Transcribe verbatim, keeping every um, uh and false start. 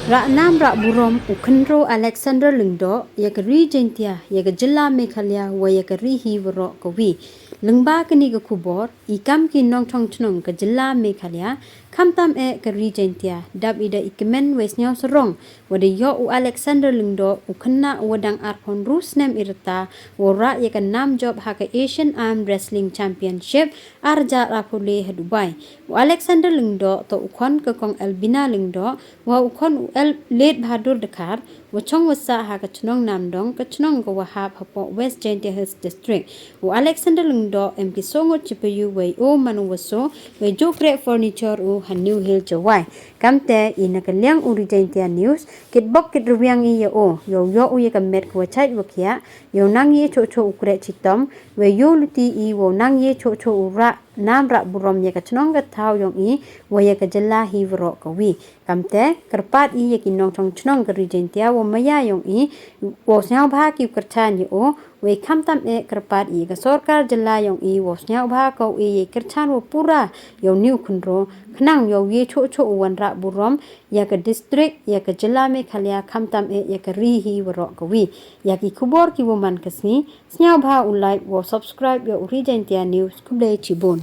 Rah nam rah burom u khynroo Alexander Lyngdoh ya ka ri Jaintia, ya ka jylla Meghalaya wa ya ka ri hi waroh kawi. Lyngba kani ka khubor, i kam ki nongchong chnong ka jylla Meghalaya, khamtam eh ka ri Jaintia, dap i da i kmen wei sniaw sarong wa da yoh u Alexander Lyngdoh, u khynnah wa dang arphaw ynru snem i rta, wow rah ya ka nam jop ha ka Asian Arm Wrestling Championship ar hajar arphaw le ha Dubai. U Alexander Lyngdoh toh u khon ka kong Elbina Lyngdoh, wa u khon u L-, Late Bahadur Dkhar, wa chong wa sah ha ka chnong Namdong, ka chnong ka wa hap hapoh West Jaintia Hills District. U Alexander Lyngdoh em ki soo ngut chipayu wei o man u wa soo, wei jooh kreh furniture u ha New Hill Jowai. Kamte i na ka liang u ri Jaintia News, kitbok kitrwiang i ya o, yow yoh u ya ka met ka wa chait wa khiah, yow nang ye choh choh u kreh chitom, wei yow luti i wow nang ye choh choh u rah nam rah burom ya ka chnong ka thaw yong i, wa ya ka jylla hi waroh kawi. Kamte, kyrpad i ya ki nongchong chnong ka ri Jaintia wa maya yong i, wow sniawbha ki u kyrchan ya o, wei khamtam eh kyrpad i ya ka sorkar jylla yong i, wow sniawbha ko i ya i kyrchan wa pura yow ni u khynroo, khnang yow ye choh choh u wan rah burom ya ka district, ya ka jylla Meghalaya, khamtam eh ya ka ri hi waroh kawi. Ya ki khubor ki wa man ka sngi, sniawbha u like wa subscribe ya u Ri Jaintia News. Khublei chibun.